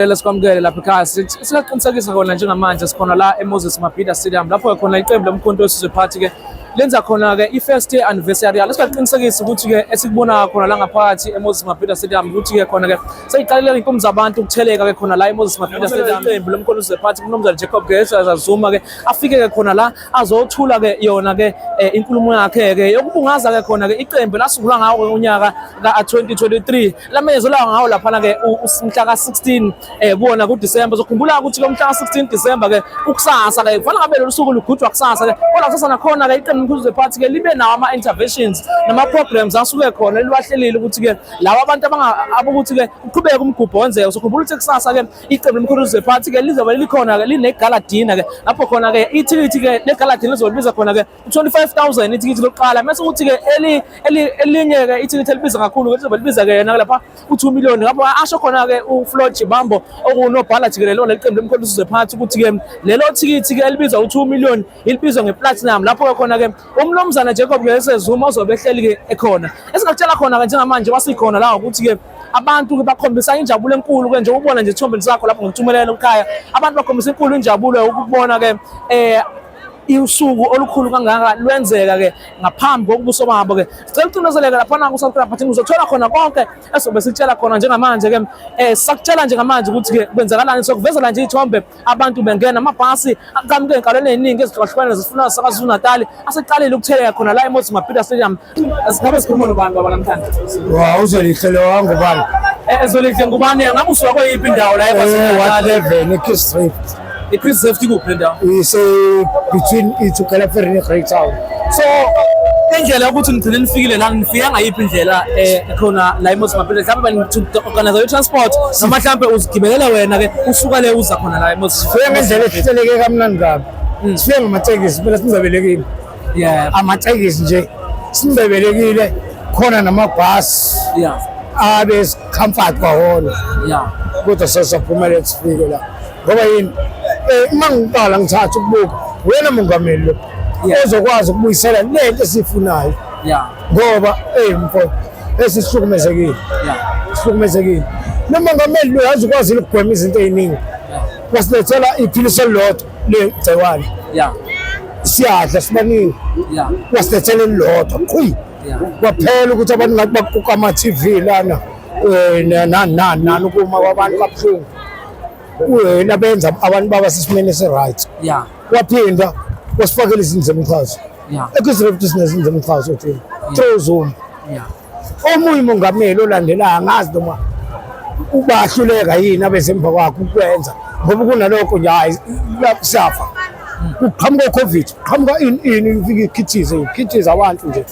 Sicela sikwamukele lapha ekhaya. Singaqinisekisa kona njengamanje sikhona la eMoses Mabhida Stadium lapho khona iqembu lomkhonto wesizwe party ke lenza khona ke i-first year anniversary yalo. Singaqinisekisa ukuthi ke esikubona khona la ngaphakathi eMoses Mabhida Stadium ukuthi ke khona ke seyiqalile inkumbi zabantu ukutheleka ke khona la eMoses Mabhida Stadium. Iqembu lomkhonto wesizwe party kuMnumzane Jacob Geza Zuma ke afike ke khona la azothula ke yona ke inkulumo yakhe ke yokubungaza ke khona ke iqembu lasungulwa ngawo unyaka ka-2023 lamenyezelwa ngawo laphana ke mhla ka-16 kuwona kuDisemba. Zokhumbula ukuthi ke umhla ka-16 Disemba ke ukusasa ke kufanele ngabe lolu suku lugujwa kusasa ke, kodwa kusasa nakhona ke iqembu lomkhonto party ke libe nawo ama-interventions nama-programs asuke khona liwahlelile ukuthi ke lawa abantu abokuthi ke uqhubeke umgubho wenzeke. Sokhumbula ukuthi kusasa ke iqembu lomkhonto party ke lizobe likhona ke line-gala dinner ke lapho khona ke ithikithi ke le-gala dinner lizobe libiza khona ke 25,000 ithikithi lokuqala, mase kuthi ke elinye ke ithikithi elibiza kakhulu ke lizobe libiza ke yena lapha u2 million. Lapho asho khona ke uFloyd Shivambu okunobhala jikelele leli qembu lomkhonto wesizwe party ukuthi ke lelo thikithi ke elibiza u2 million ilibizwa ngeplatinum, lapho ke khona ke umnumzana Jacob Gese Zuma ozobe ehleli ke ekhona. Esingakutshela khona ke njengamanje wasikhona la ukuthi ke abantu ke bakhombisa injabulo enkulu ke nje ubona nje isithombeni sakho lapho ngokuthumelela ekhaya, abantu bakhombisa inkulu injabulo ukubona ke usuku olukhulu kangaka lwenzeka ke ngaphambi kokubuso babo ke. Sicela ucindezeleke laphana ku-subscribe button, uzothola khona konke esobe sikutshela khona njengamanje ke. Sakutshela njengamanje ukuthi ke kwenzakalani, sokuvezela nje iy'thombe abantu bengena amabhasi aqhamuke ey'nkalweni ey'ningi ezihlukahlukene zifuna zaKwaZulu Natal aseqalile ukutheleka khona la eMoses Mabhida Stadium. Singabe sikhuluma nobani baba namhlanje? Wa uZwelihle lo wangubani? Zwelihle ngubani? Ngabe usuka kweyiphi indawo la eKwaZulu Ward Natal? 11 eChris Rift. I-Chris Rift ikuphi le ndawo? Ise between iTugela Ferry neGreytown. So indlela yokuthi nigcine nifikile la, nifike ngayiphi indlela khona la eMoses Mabhida? Mhlawumbe bani-organize i-transport noma mhlawumbe uzigibelela wena ke usuka le uza khona la eMoses? Sifike ngendlela ehleleke kamnandi kabi. Sifike ngamatekisi phela sinzabelekile. Amatekisi nje sinzabelekile, khona namabhasi abe comfort kwawona. Kodwa sesaphumelela sifike la. Ngoba yini? Uma ngiqala ngithatha ukubuka wena mongameli lo ozokwazi ukubuyisela lento esiyifunayo. Ngoba mfo esihlukumezekile. Sihlukumezekile. Lo mongameli lo yazi ukwazile ukugwema izinto eziningi. Wasilethela iphilisi elilodwa legciwane. Siyadla sibaningi. Wasilethela elilodwa qhi. Kwaphela ukuthi abantu ngathi bakuka ama TV lana nani nani nani ukuma kwabantu kabuhlungu. Uyena benza abantu baba sesimeni esi-right. Waphinda wasifakela izinto zemchazo. EChris Rift sinezinto zemchazo thina. Through Zuma. Omunye umongameli olandelayo angazi noma ubahluleka yini abezemva kwakhe ukwenza, ngoba kunalokho nje hayi siyafa. Kuqhamuka u-COVID, kuqhamuka ini ini ifike ikhithize ikhithize abantu nje.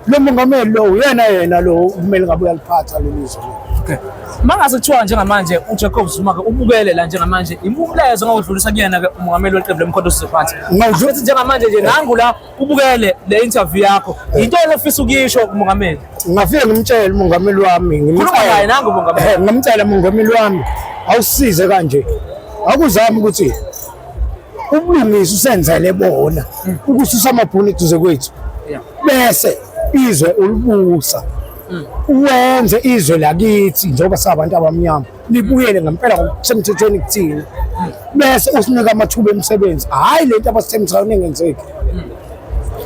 Lo mongameli lo uyena yena lo kumele ngabe uyaliphatha leli zwe. Okay. Mangase kuthiwa njengamanje uJacob Zuma ke ubukele la njengamanje, imumlezo ongawudlulisa kuyena ke umongameli weqembu lomkhonto wesizwe party? Futhi njengamanje nje nangu la ubukele le interview yakho, into ofisa ukuyisho kumongameli? Ngingafike ngimtshele umongameli wami, Khuluma naye nangu umongameli. Ngimtshele umongameli wami awusize kanje. Akuzami ukuthi ubulungisa usenzele bona ukususa amabhunu eduze kwethu. Bese izwe ulibusa. Uwenze izwe lakithi njengoba sabantu abamnyama libuyele ngempela ngokusemthethweni kuthina. Bese usinika amathuba emisebenzi. Hhayi lento abasithembisayo engenzeki.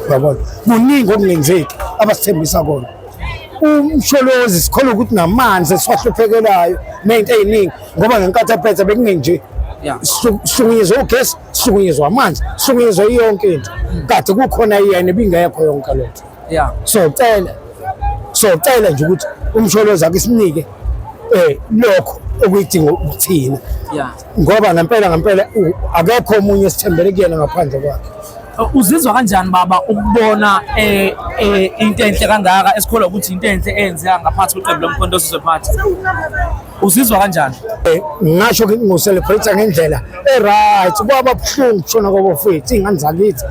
Uyabona? Kuningi okungenzeki abasithembisa kona. Umsholozi sikholwa ukuthi namanzi esiwahluphekelayo ney'nto ey'ningi, ngoba ngenkathi ephethe bekungenje. Sihlukunyezwa ugesi, sihlukunyezwa amanzi, sihlukunyezwa yonke into. Kade kukhona yena ibingekho yonke lento. Socela nje ukuthi umsholozi ake sinike lokho okuyidingo kuthina. Ngoba ngempela ngempela akekho omunye esithembele kuyena ngaphandle kwakhe. Uzizwa kanjani baba ukubona into enhle kangaka esikholwa ukuthi into enhle eyenzeka ngaphansi kweqembu lomkhonto wesizwe party? Uzizwa kanjani? Ngingasho ke ngo-celebrate ngendlela e-right. Kwaba buhlungu kushona kwabafowethu, iy'ngane zakithi,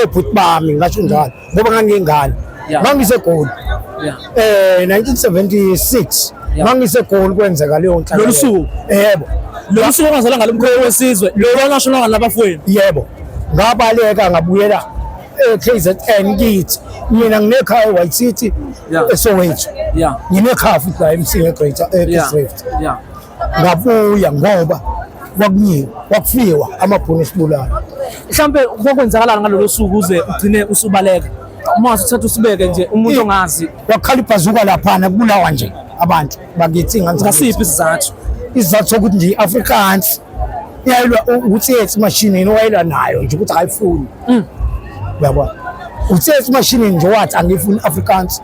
obhuti bami, ngingasho njalo ngoba ngangiyingane. NgangiseGoli. 1976 ngangiseGoli kwenzeka leyo nhlaka. Lolu suku? Yebo. Lolu suku ongazalwa ngalo mkhonto wesizwe, lolu ongashonanga nabafowenu? Yebo. Ngabaleka ngabuyela e-KZN kithi. Mina nginekhaya e-White City, eSoweto. Nginekhaya futhi la eMsinga eGreater eChris Rift. Ngabuya ngoba kwakunyiwe, kwakufiwa amabhunu esibulala. Mhlampe kwakwenzakalani ngalolo suku uze ugcine usubaleka? Uma usuthatha usibeke nje umuntu ongazi. Kwakhala ibhazuka laphana kubulawa nje abantu bakithi ingane zakithi. Ngasiphi isizathu? Isizathu sokuthi nje i-Afrikaans iyayilwa uTsietsi Mashinini owayelwa nayo nje ukuthi akayifuni. Uyabona? UTsietsi Mashinini nje wathi angifuni i-Afrikaans.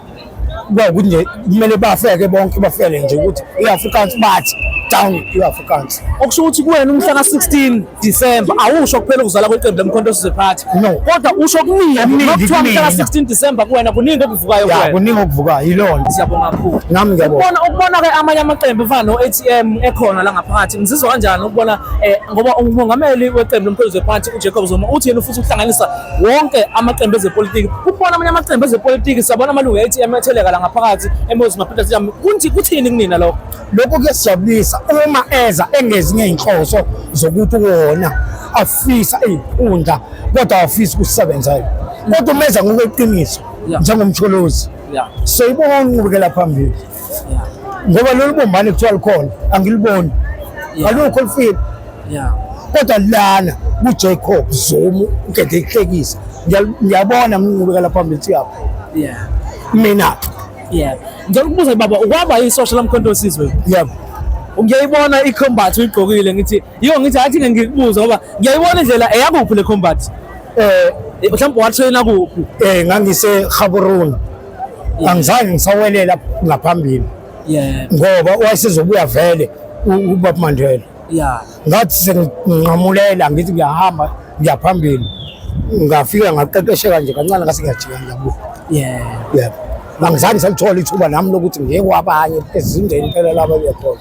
Kwawukuthi nje kumele bafeke bonke bafele nje ukuthi i-Afrikaans bathi down i-Afrikaans. Okusho ukuthi kuwena umhla ka-16 December awusho kuphela ukuzalwa kweqembu leMkhonto Wesizwe Party. No. Kodwa usho kuningi. Kuningi Makuthiwa umhla kumina. ka-16 December kuwena kuningi okuvukayo Ya kuwena. kuningi okuvukayo yilona. Siyabonga kakhulu. Nami ngiyabonga. Ukubona ke amanye amaqembu efana no-ATM ekhona la ngaphakathi ngizizwa kanjani ukubona ngoba umongameli weqembu leMkhonto Wesizwe Party uJacob Zuma uthi yena ufisa ukuhlanganisa wonke amaqembu ezepolitiki. Ukubona amanye amaqembu ezepolitiki siyabona amalungu e-ATM etheleka la ngaphakathi eMoses Mabhida Stadium. Kuthi kuthini kunina lokho? Lokhu kuyasijabulisa uma eza engezinye iy'nhloso zokuthi wona afisa iy'nkundla kodwa awafisi ukusebenzela kodwa uma eza ngokweqiniso njengomsholozi siyibona inqubekela phambili ngoba lolu bumbane kuthiwa lukhona angiliboni alukho olufile kodwa lana kuJacob Zuma ukede ihlekisa ngiyabona nginqubekela phambili siyaphi mina. Yeah. Ngicela ukubuza baba ukwaba isosha lomkhonto wesizwe. Yebo. Ngiyayibona i-combat uyigqokile ngithi yiyo ngithi athi ngeke ngikubuze ngoba ngiyayibona indlela eyakuphi le combat. Mhlawumbe watraina kuphi? Ngangise Gaborone. Angizange ngisawelela ngaphambili. Yeah. Ngoba wayesezobuya vele uBaba Mandela. Yeah. Ngathi senginqamulela ngithi ngiyahamba ngiyaphambili. Ngafika ngaqeqesheka nje kancane ngase ngiyajika ngiyabuya. Yeah. Yebo. Angizange ngisalithola ithuba nami lokuthi ngiye kwabanye ezindeni phela laba bekhona.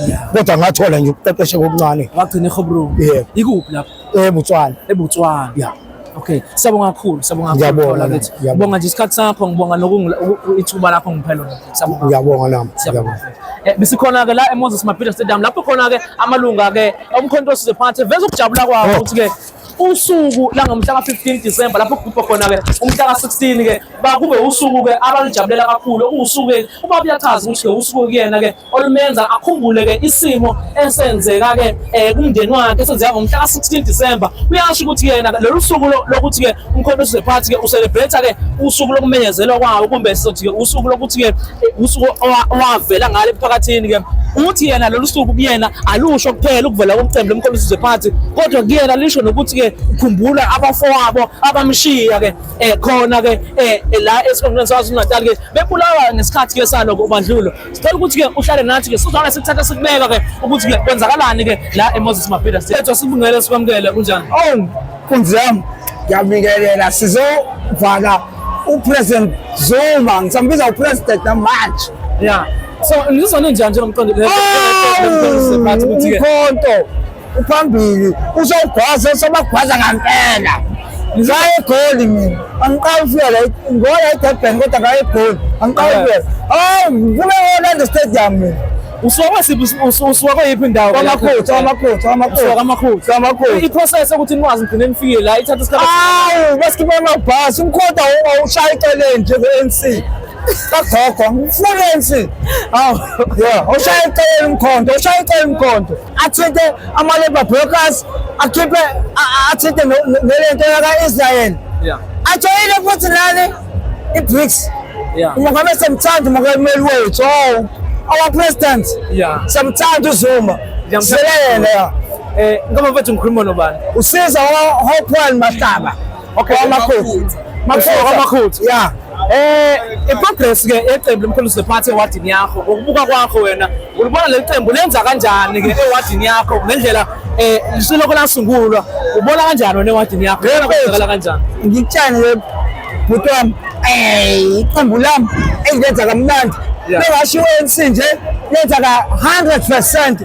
Yeah. Kodwa ngathola nje ukuqeqesheka okuncane. Wagcina eGaborone. Yebo. Ikuphi lapho? EBotswana. eBotswana. Yeah. Okay, siyabonga kakhulu, siyabonga kakhulu. Ngiyabonga Thola nami, kithi. ngiyabonga. Ngibonga nje isikhathi sakho, ngibonga ithuba lakho ngiphe lona. Siyabonga. Ngiyabonga nami. Siyabonga. Ngiyabonga. Besikhona ke la eMoses Mabhida Stadium lapho khona ke amalunga ke omkhonto wesizwe party veza ukujabula kwawo ukuthi ke usuku langomhla ka-15 December lapho kugubha khona ke umhla ka-16 ke bakube usuku ke abalujabulela kakhulu okuwusuku ke ubaba uyachaza ukuthi ke usuku kuyena ke olumenza akhumbule ke isimo esenzeka ke kumndeni wakhe esenzeka ngomhla ka-16 December. Uyasho ukuthi yena lolu suku lokuthi ke umkhonto wesizwe party ke ucelebrate ke usuku lokumenyezelwa kwawo kumbe sizothi ke usuku lokuthi ke usuku owavela ngale emphakathini ke uthi yena lolu suku kuyena alusho kuphela ukuvela komcimbi lomkhonto wesizwe party kodwa kuyena lisho nokuthi ke ukhumbula abafowabo abamshiya ke khona ke la esikhundleni saKwaZulu-Natal ke bebulawa ngesikhathi ke saloko ubandlulo. Sicela ukuthi ke uhlale nathi ke sizwana sikuthatha sikubeka ke ukuthi ke kwenzakalani ke la eMoses Mabhida. Sethu sibungele sikwamukele kunjani? Oh, nkunzi yami ngiyabingelela sizovala uPresident Zuma ngisambiza uPresident namanje. Yeah. So ngizwa ninjani njengomqondo umkhonto uphambili usogwaza usabagwaza ngampela. Ngaya eGoli mina angiqali ufika la ngola eDurban kodwa ngaya eGoli angiqali ufika. Oh, ngikube Orlando Stadium mina. Usuka kwasiphi usuka kweyiphi indawo? KwaMakhutha, KwaMakhutha, KwaMakhutha. Usuka KwaMakhutha. KwaMakhutha. I-process yokuthi nikwazi nigcine nifikile la ithatha isikhathi. Awu, basikhipha amabhasi umkhonto awushaya eceleni nje ku-ANC. Kagogo, ngifuna ANC. Awu. Yeah, ushaya eceleni umkhonto, ushaya eceleni umkhonto. Athinte ama-labor brokers, akhiphe athinte nalento yaka-Israel. Yeah. Ajoyine futhi nani i-BRICS. Yeah. Umongameli semthanda umongameli wethu. Oh, our president. Yeah. Semthanda uZuma. Ngiyamthanda. Siyena ya. Ngoba mfethu ngikhuluma nobani? Usiza Hopewell Mahlaba. Okay. KwaMakhutha. KwaMakhutha. Yeah. I-progress ke yeqembu lomkhonto wesizwe party ewadini yakho ngokubuka kwakho wena ulibona leli qembu lenza kanjani ke ewadini yakho ngendlela lisilokho lasungulwa ubona kanjani wena ewadini yakho yena kwenzakala kanjani? Ngikutshane ke bhuti wami iqembu lami elenza kamnandi bengasho i-ANC nje lenza ka 100%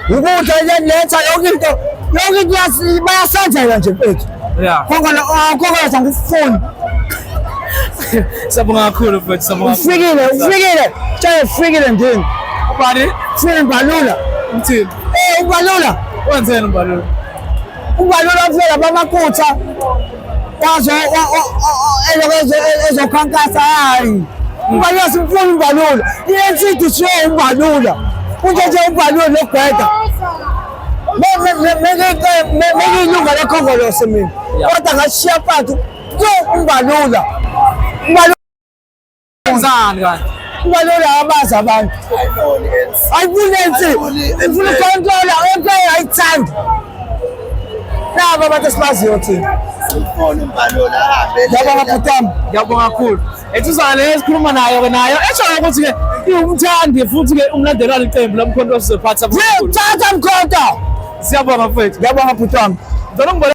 ukuthi letha yonke into yonke into bayasenzela nje mfethu. Yeah. Konke konke ngikufuni. Siyabonga kakhulu mfethu, siyabonga. Ufikile, ufikile. Tshela ufikile ndini. Ubani? Ufikile Mbalula. Uthini? Ubalula. Wenzeni Mbalula? Ubalula ufika bamakhutha. Wazo ezokhankasa hayi. Ubalula simfuna Mbalula. I-ANC destroy Mbalula. Kunje nje ubhaliwe nokubheda. Mekiyilunga lekhongolose mina. Kodwa ngashiya phansi yo uMbalula. Umbalula Wenzani kanti? Ubalula abazi abantu. Ayifuni ANC. Ifuna ucontrola okay ayithandi. Nabo abantu esibaziyo thina. Ngiyabonga bhuti wami. Ngiyabonga kakhulu. Ethuzana le esikhuluma nayo ke nayo esho ukuthi ke iwumthandi futhi ke umlandeli wali qembu lomkhonto wesizwe party. Thatha mkhonto. Siyabonga mfethu. Ngiyabonga bhuti wami. Ngicela ungibone.